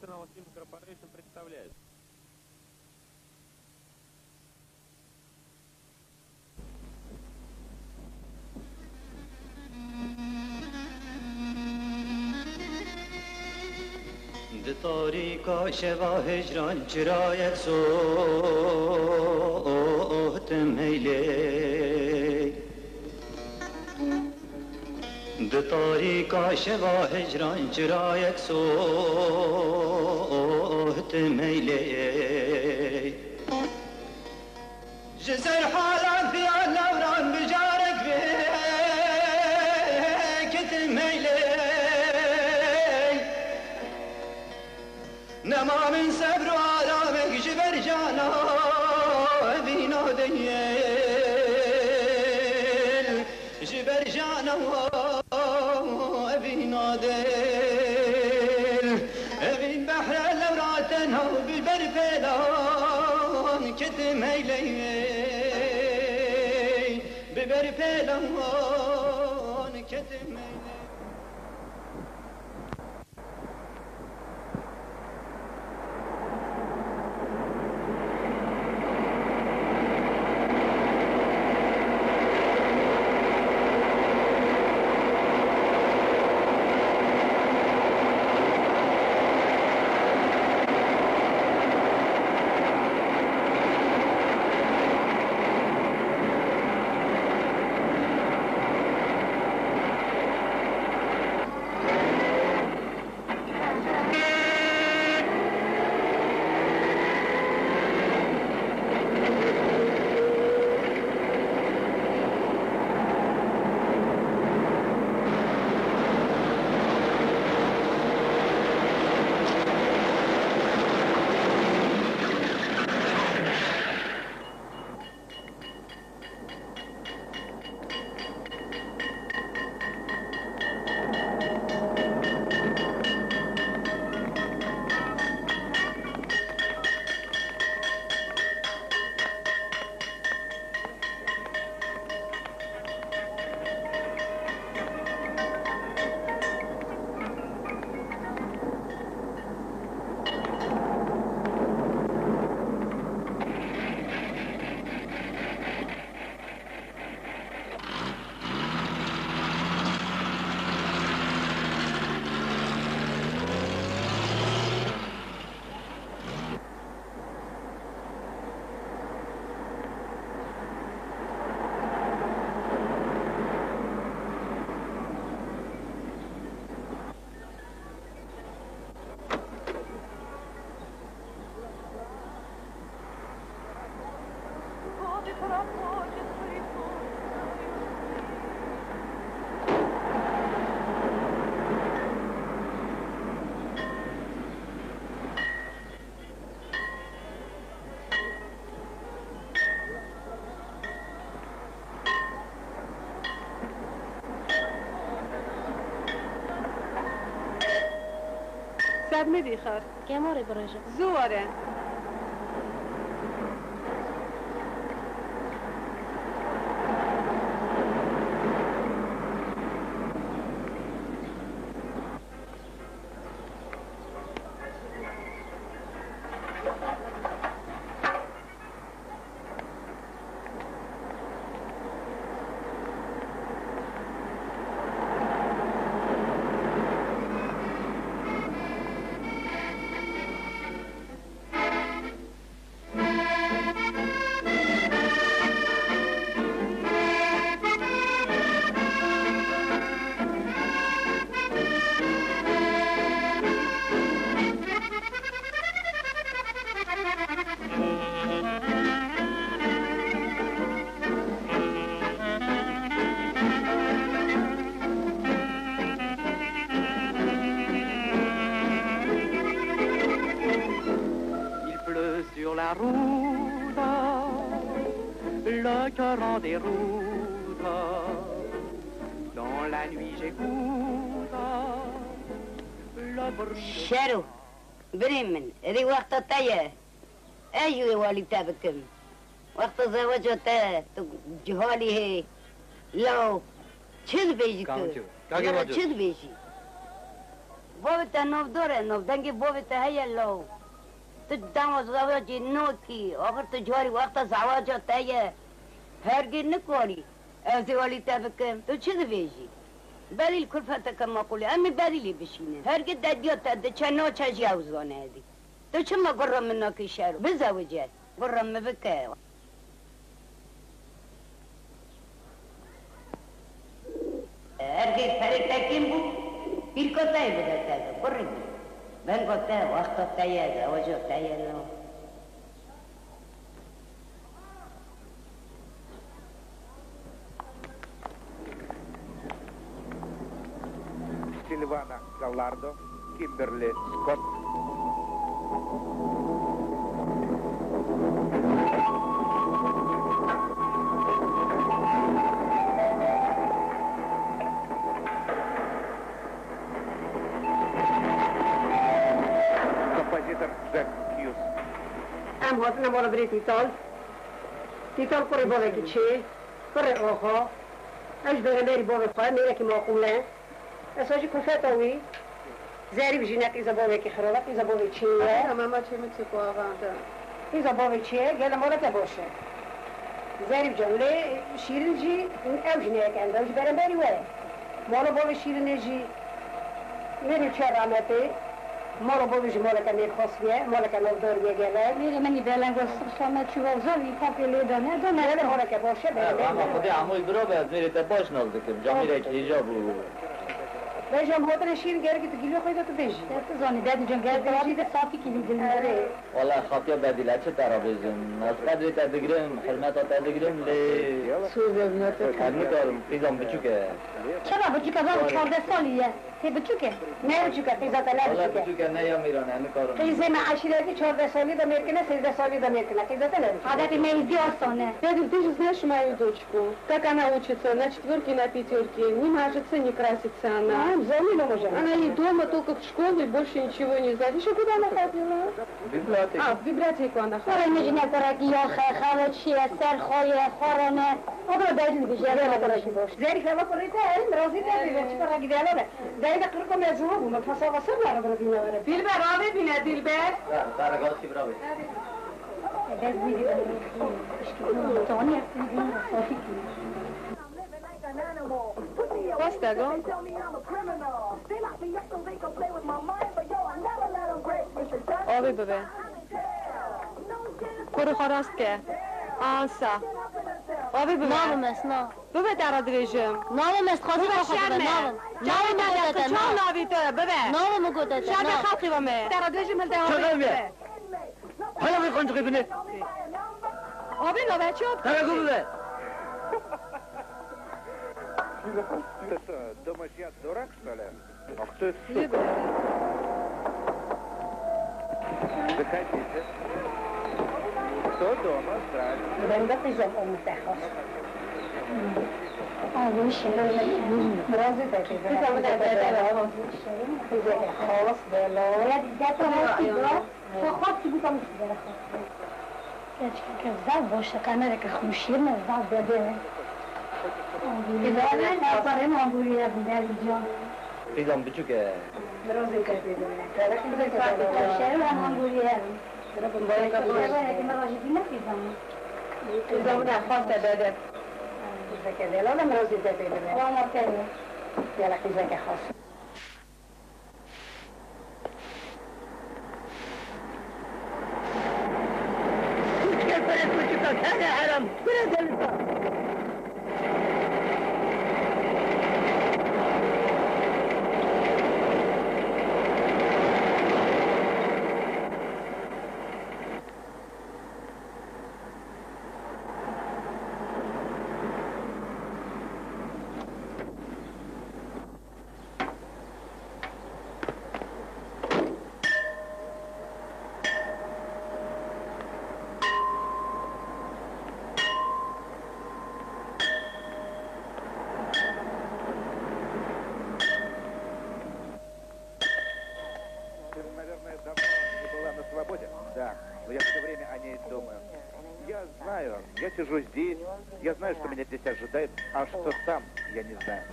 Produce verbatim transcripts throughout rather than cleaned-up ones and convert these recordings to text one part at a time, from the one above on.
International Team Corporation представляет. Di tarîka şeva hicran çirayek sohtim heylê. Di tarîka şeva hicran çirayek sohtim heylê. Ji ser halan fiyan lewran bi carek vê kitim heylê. Nema min sebr û aramek ji ber cana evîna deyl. Ji ber cana evîna deyl. Evîn behre lewra tenha bi ber pêlan ketim heyley. Bi ber pêlan ketim heyley. Sedmê dîxar. Kemarê birêjim. Zû were. Il pleut sur la route, le cœur en déroute. Dans la nuit j'écoute le bruit de... Şero, birê min, êdî wexta te ye. Ez jî wê walî te bikim. Wexta zewaca te, tu cihalî hê, law, çi dibêjî tu? Kankê, kankê Mera Baco. Çi dibêjî? Bavê te navdar e, navdengê bavê te heye law. Tu dema zewacê nakî, axir tu carî wexta zewaca te ye. Hergê nikarî ez ê alî te bikim. Tu çi dibêjî? Berî li kulfeteke maqûlê, em ê berî lê bişînin. Hergê dediya te diçe naçe jî ew zane edî. Tu çima gurra min nakî şero? Bizewice. Gurra min bike. Hergê perê te kêm bû, pîrka te yê bide te de, kurê min. Venga te, wexta te ye, zewaca te ye, no. Silvana Gallardo, Kimberly Scott. Kompozitor Jack Hughes. Em hatine mala birê Tîtal. Tîtal kurê bavekî çê, kurê axa. Ew ji bereberî bavê xwe mêrekî maqûl e. Esa jî kulfeta wî. Zerîf jî ne qîza bavekî xirab e, qîza bavê çê ye. Ama ma çê min çê ku avanda. Qîza bavê çê ye, gele maleke baş e. Zerîf can, lê Şîrin jî ew jî ne yek enda, ew jî bereberî we ye. Mala bavê Şîrinê jî mêrê çûye rahmetê. Mala bavê jî maleke mêrxas bûye, maleke navdar bûye gelek. Mêrê min î beleng e, sirfa me çû wexza wî kapê lê dane, dane. Gelek maleke baş e, belê. Rama Xwedê emoy bira be, ez mêrê te baş nas dikim. Camîrek hêja bû. Bêje em hatine Şîrin, gerekî tu gilê xwe de tu bêjî. Ya tu zanî, Bedî can, gel tu bêjî de safî kî bî dilê. Erê. Wala xatiya Bedî le çi te re bêjim? Ez qedrê te digirim, hurmeta te digirim, lê Soz ez ne te. Ez nikarim, qîzan biçûk e. Çima biçûk e? Zan çardeh salî ye. Tê biçûk e. Ne biçûk e, qîza te ne biçûk e. Wala biçûk e, ne ya mîran e, nikarim. Qîzê me eşîretî çardeh salî de mêr kine, sêzdeh salî de mêr kine. Qîza te ne biçûk e. Adetê me êzdî astan e. Bedî, tu jî ne şima ew doçik bû. Te kana uçitse, ne çitvirkî, ne pîtyorkî, nî majitse, nî krasitse, ana. Ana, zanî ne moja. Ana, î doma to kik şkolî, boşî çî wî nî zerî, şe kuda ne qatî la. Bibliyotêk. A, bibliyotêk wana xwe. Were ne jine kurekî ya xe, xewe çi ye, ser xwe ye, xwe re ne. O da bedî dibêje, ne kurekî boş. Zerî xewe kurê te, erim razî te bêje, çi kurekî de, ala be. Dayê de qirko me zû bû, me pasa wasa were bira bîne were. Dilber, ravê bîne, Dilber. Ver, ver, gaz ki bira bî. Rast e, go. Avê bibe. Kurê xwe rast ke. Ansa. Avê bibe. Navê me sna. Bibe te re dibêjim. Navê me, dixwazim Bibe, xwe bibe, şerm e. Navê me. Çavê te derxin, çaw navî te, bibe. Navê me gote te, nav. Şerm e xelqî ve me. Te re dibêjim, hil te avê bibe. Hala bir koncu bine. Avê navê çi? Karago bibe. Ты что, думаешь, я дурак, что ли? Ах ты, сука. Выходите. Кто дома? Здравствуйте. Ben de qîzam o mitexa. Razî te bê. Qîzeke xas bela. Xwe xwest û gotam ji ber xwe. Keçikeke zaf baş e, qemereke xweşiyê me zaf bebe. Îdare ne parê mangûrî ye, Berî can. Qîzan biçûk e. Mirozê te pê bibin. Şerû em mangûrî ye. Qemereke mirojî dî ne qîzan. Qîzan ne xweste bede. Qîzeke delal e, mirozê te pê bibin. Wana te ye. Gele qîzeke xas. Ты, наверное, давно не была на свободе? Да, но я всё время о ней думаю. Я знаю, я сижу здесь, я знаю, что меня здесь ожидает, а что там, я не знаю.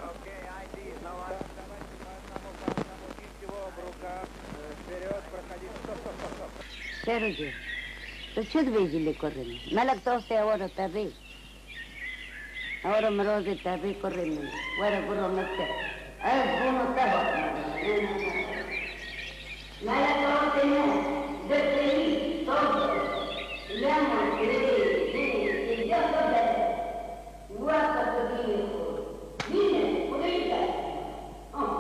Окей, айди, давай, давай. Şêrocê, tu çi dibêjî li kurê min? Melek dostê ewaro te bê. Ewaro mirozê te bê kurê min. Were guro min te. Ez bûno te bak. Melek dostê min, dipêrî, dost. Lema kurê min, kêliya xwe be. Wexta tu dînê xwe. Dînê xwe bêjî te. Ah.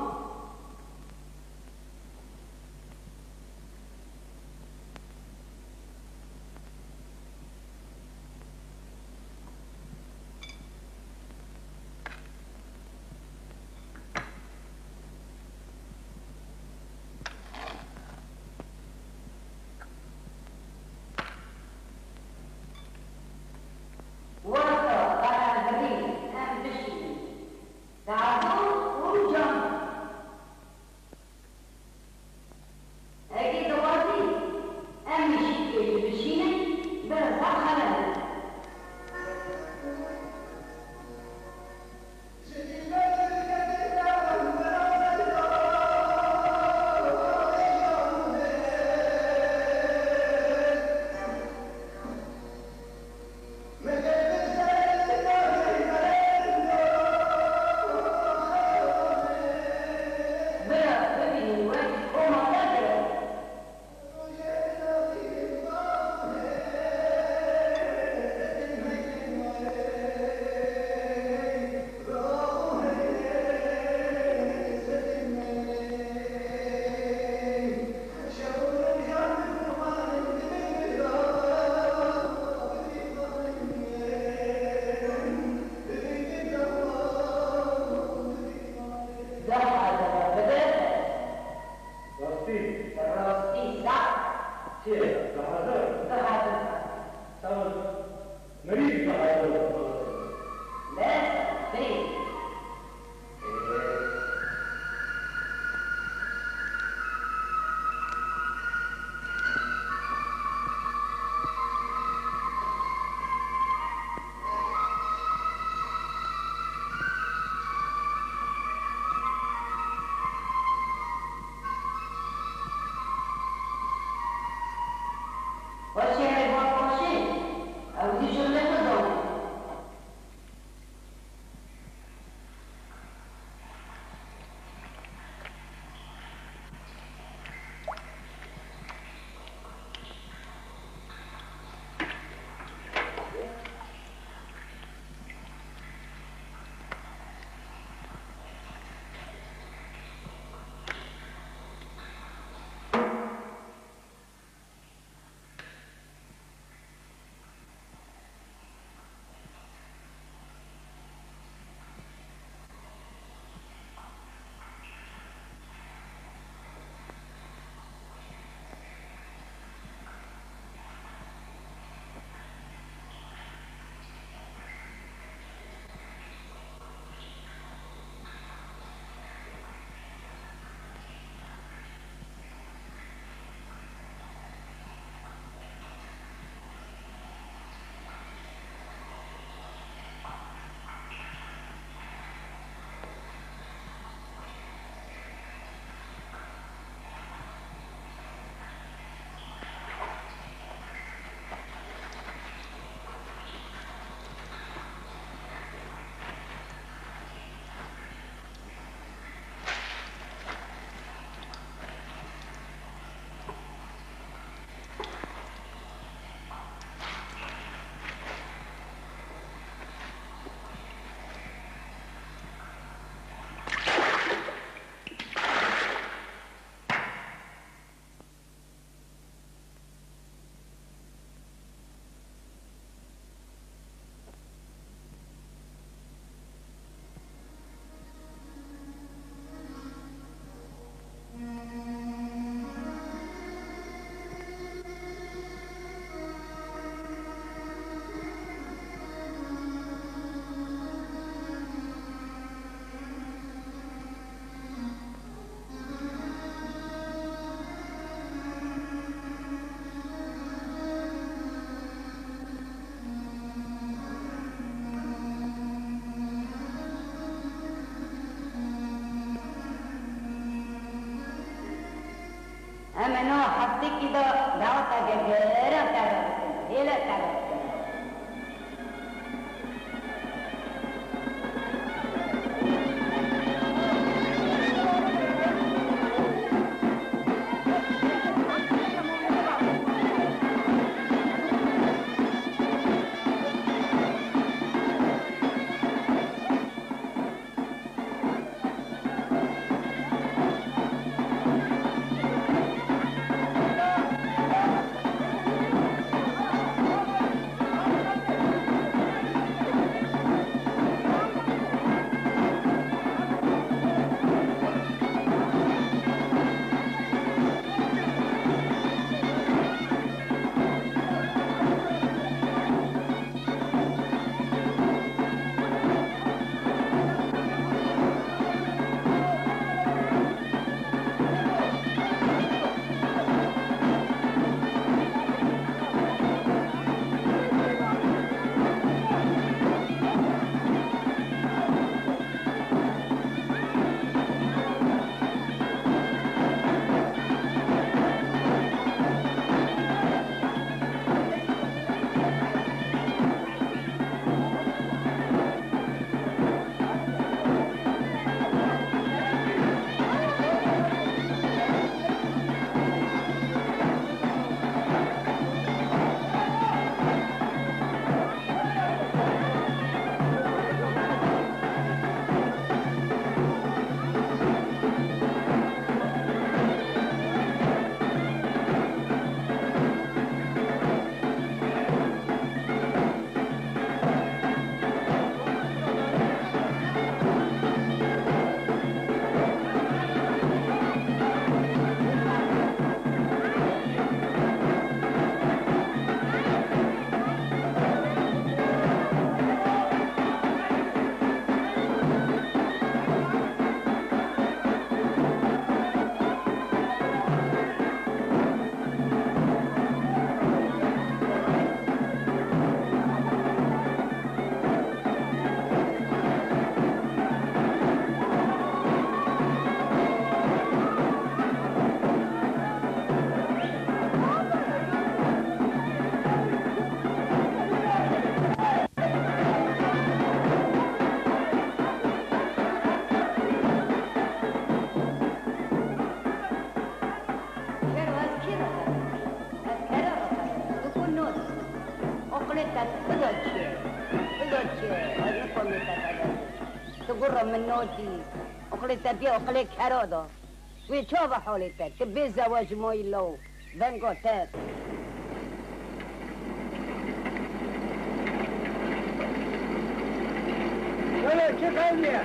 Wexta qehirgirî em bişînin. Dado û can. Eke dixwazî em jî pêkê bişînin, bi reza xelef in. Bira, bibînin wek Homa te bira. Rastî, rastî, sax. Çi ye? Dihazir? Dihazir. Sağ ol. Mirî dihazir. Bes, sey. Xweşê, ew ê bixweşê, ew dî şirê xwe dom. Em ê niha heftêkî de daweteke giran tevî bikin. Hêle tevî bikin. Şero, ez kî re xebitî? Ez kere re xebitî. Tu ku not. Oqlê te bido çi? Bido çi? Ez nikomê te xebitî. Tu gurre min notî. Oqlê te bî oqlê kero da. Wê çava holê te? Tu bê zewa ji mayî law. Venga te. Şero, çi xewnî ye?